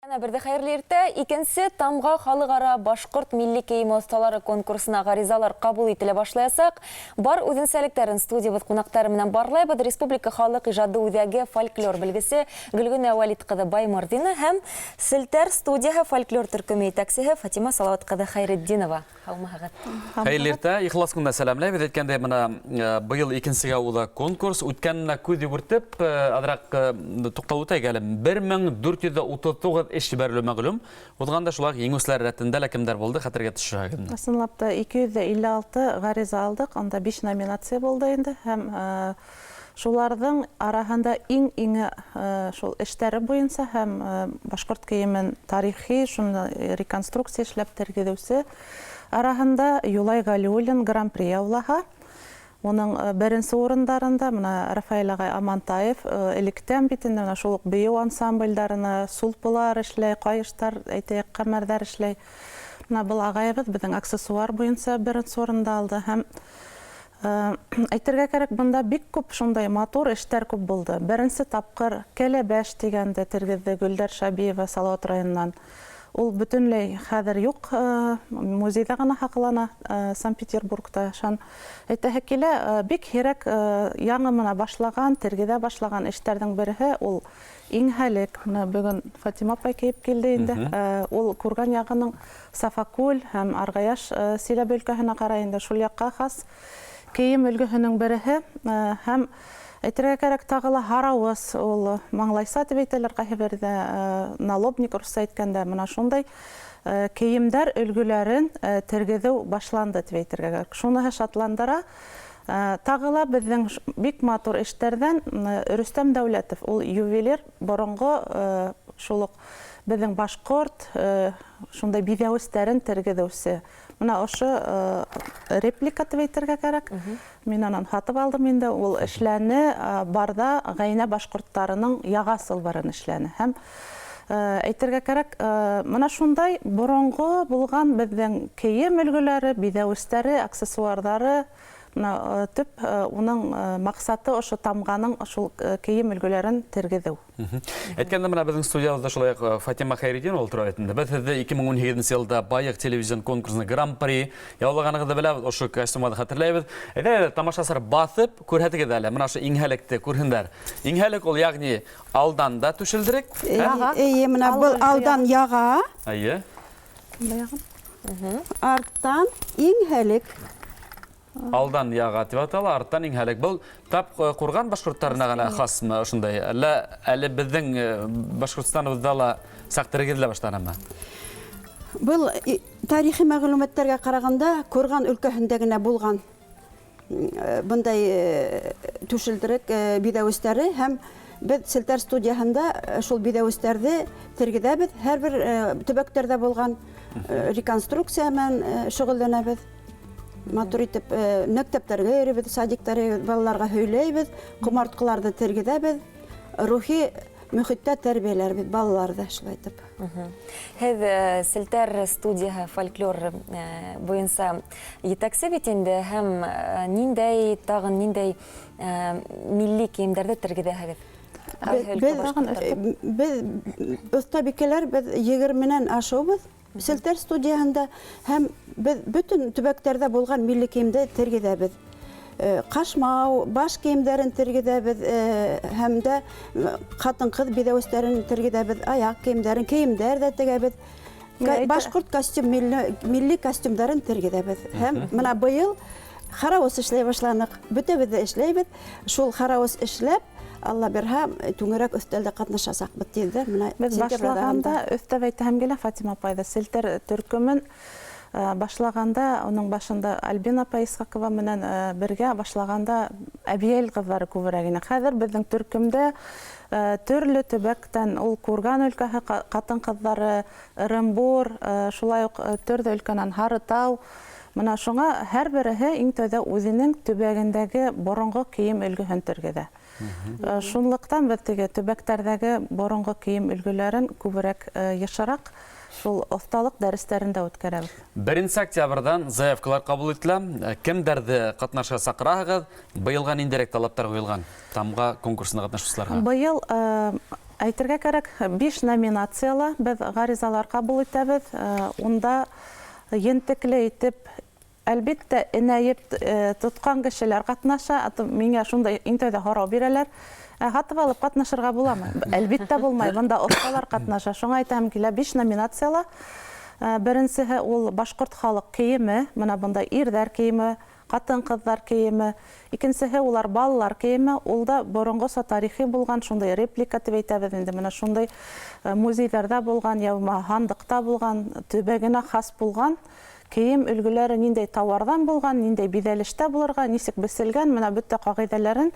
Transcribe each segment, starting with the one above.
Әнә берҙе хәйерле иртә. Икенсе тамға халыҡ-ара башҡорт милли кейеме оҫталары конкурсына ғаризалар ҡабул ителә башлаясаҡ. Бар үҙенсәлектәрен студиябыҙ ҡунаҡтары менән барлайбыҙ. Республика халыҡ ижады үҙәге фольклор белгесе Гөлгөнә Вәлит ҡыҙы Байморҙина һәм Селтәр студияһы фольклор төркөмө етәксеһе Фатима Салауат ҡыҙы Хәйретдинова. Һаумыһығыҙ. Хәйерле иртә, Ихлас күңелдән сәламләйбеҙ. Әйткәндәй, бына э, быйыл икенсегә уҙа конкурс. Үткәненә күҙ йүгертеп, э, аҙыраҡ э, туҡталып үтәйек әле. 1439 эш ебәрелеү мәгълүм. Уҙғанда шулай уҡ еңеүселәр рәтендә лә кемдәр булды, хәтергә төшөрәһегеҙме? Ысынлап та 256 ғариза алдыҡ, анда 5 номинация булды инде һәм Шуларҙың араһында иң-иңе шул эштәре буйынса һәм башҡорт кейемен тарихи шуны реконструкция эшләп тергеҙеүсе араһында Юлай Галиуллин гран-при яулаһа, уның беренсе урындарында мына Рафаэль ағай Амантаев электән бит инде менә шул уҡ бейеү ансамбльдарына сулпылар эшләй, каештар, әйтәйек, ҡәмәрҙәр эшләй. Менә был ағайыбыҙ беҙҙең аксессуар буйынса беренсе урынды алды һәм Әйтергә кәрәк, бында бик күп шундай матур эштәр күп булды. Беренсе тапҡыр Кәләбәш дигәнде тергеҙҙе Гөлдәр Шабиева Салауат районыннан. Ул бөтөнләй хәҙер юк, музейҙа ғына һаҡлана, Санкт-Петербургта. Шан әйтәһе килә, бик һирәк яңы мына башлаган, тергеҙә башлаган эштәрҙең береһе ул иңһәлек. Менә бөгөн Фатима апай кейеп килде инде. Ул Курган ягының Сафакүл һәм Аргаяш Силәбе өлкәһенә карай инде, шул якка хас кейем өлгеһенең береһе. Һәм әйтергә кәрәк, тагы ла һарауыс, ул маңлайса дип әйтәләр кайһыбердә, налобник русча әйткәндә, менә шундай кейемдәр өлгеләрен тергеҙеү башланды дип әйтергә кәрәк. Шуныһы шатландыра. Тагы ла беҙҙең бик матур эштәрҙән Рөстәм Дәүләтов, ул ювелир, боронғо шул уҡ беҙҙең башҡорт шундай биҙәүестәрен тергеҙеүсе. Мына ошо реплика тип әйтергә кәрәк. Мин анан һатып алдым инде. Ул эшләне барда Ғәйнә башҡорттарының яға сылбырын эшләне. Һәм әйтергә кәрәк, мына шундай боронғо булған беҙҙең кейем өлгөләре, биҙәүестәре, аксессуарҙары, мына төп уның маҡсаты ошо тамғаның шул кейем өлгөләрен тергеҙеү. Әйткәндә, менә беҙҙең студиябыҙҙа шулай уҡ э, Фатима Хәйретдинова ултыра бит инде. Беҙ һеҙҙе 2018 йылда Байыҡ телевизион конкурсында гран-при яулағанығыҙҙы беләбеҙ, ошо костюмығыҙҙы хәтерләйбеҙ. Әйҙә, әйҙә, тамашасылар баҫып күрһәтегеҙ әле, менә ошо иңһәлекте күрһендәр. Иңһәлек ул, ягъни алдан да түшелдерек. Яға. Эйе, менә был алдан яға. Әйе. Арттан иңһәлек. Алдан яға дип атала, арттан иңһәлек. Был тап э, Курган башкорттарына гына хасмы ошондай? Әллә әле беҙҙең э, Башкортостаныбыҙҙа ла саҡ тергеҙелә башланымы? Был тарихи мәгълүматтарга караганда, Курган өлкәһендә генә булган э, бындай түшелдерек биҙәүестәре һәм беҙ Селтәр студияһында шул биҙәүестәрҙе тергеҙәбеҙ. Һәрбер төбәктәрҙә булган реконструкция менән шөгыльләнәбеҙ. Матур итеп э, мәктәптәргә йөрибеҙ, садиктар балаларға һөйләйбеҙ, ҡомартҡыларҙы тергеҙәбеҙ, рухи мөхиттә тәрбиәләрбеҙ балаларҙы шулай итеп. Һеҙ э, Селтәр студияһы фольклор э, буйынса етәксе бит инде һәм ниндәй тағын ниндәй милли кейемдәрҙе тергеҙәһегеҙ? Беҙ, беҙ оҫтабикәләр беҙ егерменән ашыубыҙ. Селтәр студияһында һәм беҙ бөтөн төбәктәрҙә булған милли кейемде тергеҙәбеҙ. Э, ҡашмау, баш кейемдәрен тергеҙәбеҙ э, һәм дә э, ҡатын-ҡыҙ биҙәүестәрен тергеҙәбеҙ, аяҡ кейемдәрен, кейемдәр ҙә тегәбеҙ. Башҡорт костюм милли, милли костюмдарын тергеҙәбеҙ. Һәм мына быйыл харауыс эшләй башланыҡ. Бөтәбеҙ ҙә эшләйбеҙ. Шул харауыс эшләп, Алла бирһә, түңәрәк өҫтәлдә ҡатнашасаҡбыҙ тиҙҙән. Менә Беҙ башлағанда өҫтәп әйтәһем килә, Фатима апайҙы селтәр төркөмөн э, башлағанда, уның башында Альбина апай Исхакова менән э, бергә башлағанда әбйәлил ҡыҙҙары күберәк ине. Хәҙер беҙҙең төркөмдә э, төрлө төбәктән, ул Курган өлкәһе ҡатын-ҡыҙҙары, Ырымбур, шулай ук төрлө өлкәнән Һарытау. Мына шуңа һәр береһе иң тәүҙә үзенең төбәгендәге боронғо кейем өлгөһөн тергеҙә. Шунлыҡтан беҙ теге төбәктәрҙәге боронғо кейем өлгөләрен күберәк, йышыраҡ шул оҫталыҡ дәрестәрендә үткәрәбеҙ. Беренсе октябрҙән заявкалар ҡабул ителә. Кемдәрҙе ҡатнашырға саҡыраһығыҙ? Быйылға ниндәйерәк талаптар ҡуйылған Тамға конкурсында ҡатнашыусыларға? Быйыл Әйтергә кәрәк, 5 номинацияла беҙ ғаризалар ҡабул итәбеҙ. Унда ентекле итеп, әлбиттә, энә-еп тотҡан кешеләр ҡатнаша. Миңә шундай иң тәүҙә һорау бирәләр. Ә һатып алып ҡатнашырға буламы? Әлбиттә булмай. Бында оҫталар ҡатнаша. Шуңа әйтәм килә, 5 номинацияла. Беренсеһе ул башҡорт халыҡ кейеме, бына бында ирҙәр кейеме, ҡатын-ҡыҙҙар кейеме. Икенсеһе улар балалар кейеме, ул да боронғоса тарихи булған, шундай реплика тип әйтәбеҙ инде, бына шундай музейҙарҙа булған, йә булмаһа һандыҡта булған, төбәгенә хас булған кейем өлгөләре ниндәй тауарҙан булған, ниндәй биҙәлештә булырға, нисек беселгән, бына бөтә ҡағиҙәләрен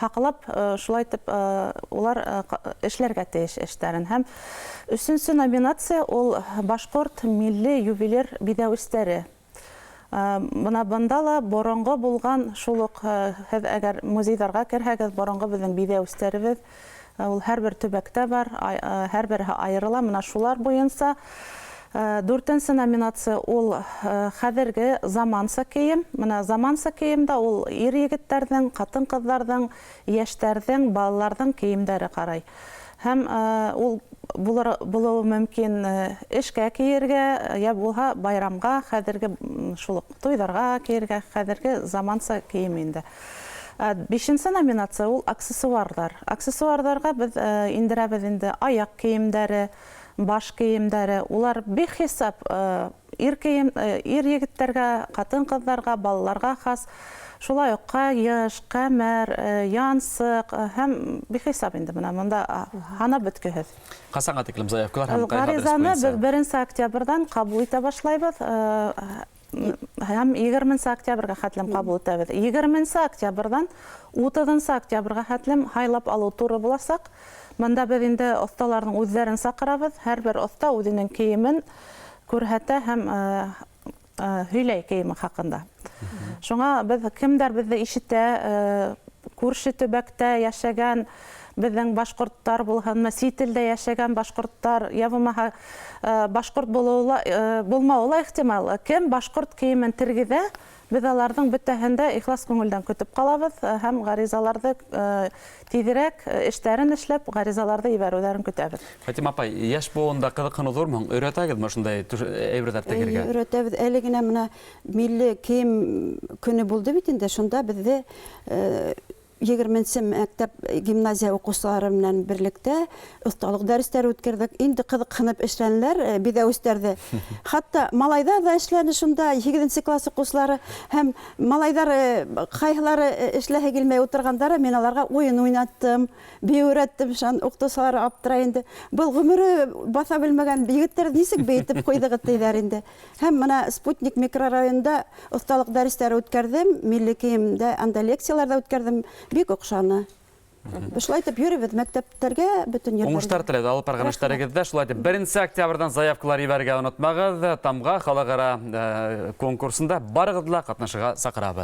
һаҡлап, шулай итеп, улар эшләргә тейеш эштәрен. Һәм өсөнсө номинация ул башҡорт милли ювелир биҙәүестәре. Бына бында ла боронғо булған шул уҡ, һеҙ әгәр музейҙарға керһәгеҙ, боронғо беҙҙең биҙәүестәребеҙ, ул һәр бер төбәктә бар, һәр береһе айырыла. Бына шулар буйынса. Дүртенсе номинация ул хәҙерге заманса кейем. Бына заманса кейемдә ул ир егеттәрҙең, ҡатын-ҡыҙҙарҙың, йәштәрҙең, балаларҙың кейемдәре ҡарай. Һәм ул булыуы мөмкин эшкә кейергә, йә булһа байрамға, хәҙерге шул уҡ туйҙарға кейергә, хәҙерге заманса кейем инде. Бишенсе номинация ул аксессуарҙар. Аксессуарҙарға беҙ индерәбеҙ инде аяҡ кейемдәре, баш кейемдәре. Улар бихисап ир егеттәргә, ҡатын-ҡыҙҙарға, балаларға хас. Шулай уҡ ҡайыш, ҡәмәр, янсыҡ һәм бихисап инде бына бында һанап бөткөһөҙ. Ҡасанға тиклем заявкалар һәм ҡайһы адрес Ғаризаны буйынса? беҙ беренсе октябрҙән ҡабул итә башлайбыҙ. Һәм егерменсе октябргә хәтлем ҡабул итәбеҙ. Егерменсе октябрҙән утыҙынсы октябргә хәтлем һайлап алыу туры буласаҡ. Бында беҙ инде оҫталарҙың үҙҙәрен саҡырабыҙ. Һәр бер оҫта үҙенең кейемен күрһәтә һәм һөйләй кейеме хаҡында. Шуңа беҙ кемдәр беҙҙе ишетә, күрше төбәктә йәшәгән беҙҙең башҡорттар булһынмы, сит илдә йәшәгән башҡорттар, йә булмаһа башҡорт булмауы ла ихтимал. Кем башҡорт кейемен тергеҙә, беҙ аларҙың бөтәһен дә ихлас күңелдән көтөп ҡалабыҙ һәм ғаризаларҙы тиҙерәк эштәрен эшләп, ғаризаларҙы ебәреүҙәрен көтәбеҙ. Фатима апай, йәш быуында ҡыҙыҡһыныу ҙурмы һуң? Өйрәтәгеҙме ошондай әйберҙәр тегергә? Эйе, өйрәтәбеҙ. Әле генә бына милли кейем көнө булды бит инде, шунда беҙҙе егерменсе мәктәп гимназия уҡыусылары менән берлектә оҫталыҡ дәрестәре үткәрҙек. Инде ҡыҙыҡһынып эшләнеләр биҙәүестәрҙе. Хатта малайҙар ҙа эшләне шунда, һигеҙенсе класс уҡыусылары һәм малайҙар ҡайһылары эшләһе килмәй ултырғандары, мин аларға уйын уйнаттым, бейеү өйрәттем, шунан уҡытыусылары аптырай инде. Был ғүмере баҫа белмәгән егеттәрҙе нисек бейетеп ҡуйҙығыҙ тиҙәр инде. Һәм бына Спутник микрорайонында оҫталыҡ дәрестәре үткәрҙем, милли кейемдә анда лекциялар ҙа үткәрҙем. Бик оҡшаны. Шулай итеп йөрөбөҙ мәктәптәргә, бөтөн ерҙәргә. Уңыштар теләйбеҙ алып барған Рәхмәт. эштәрегеҙҙә. Шулай итеп, беренсе октябрҙән заявкалар ебәрергә онотмағыҙ. Тамға халыҡ-ара конкурсында барығыҙҙы ла ҡатнашырға саҡырабыҙ.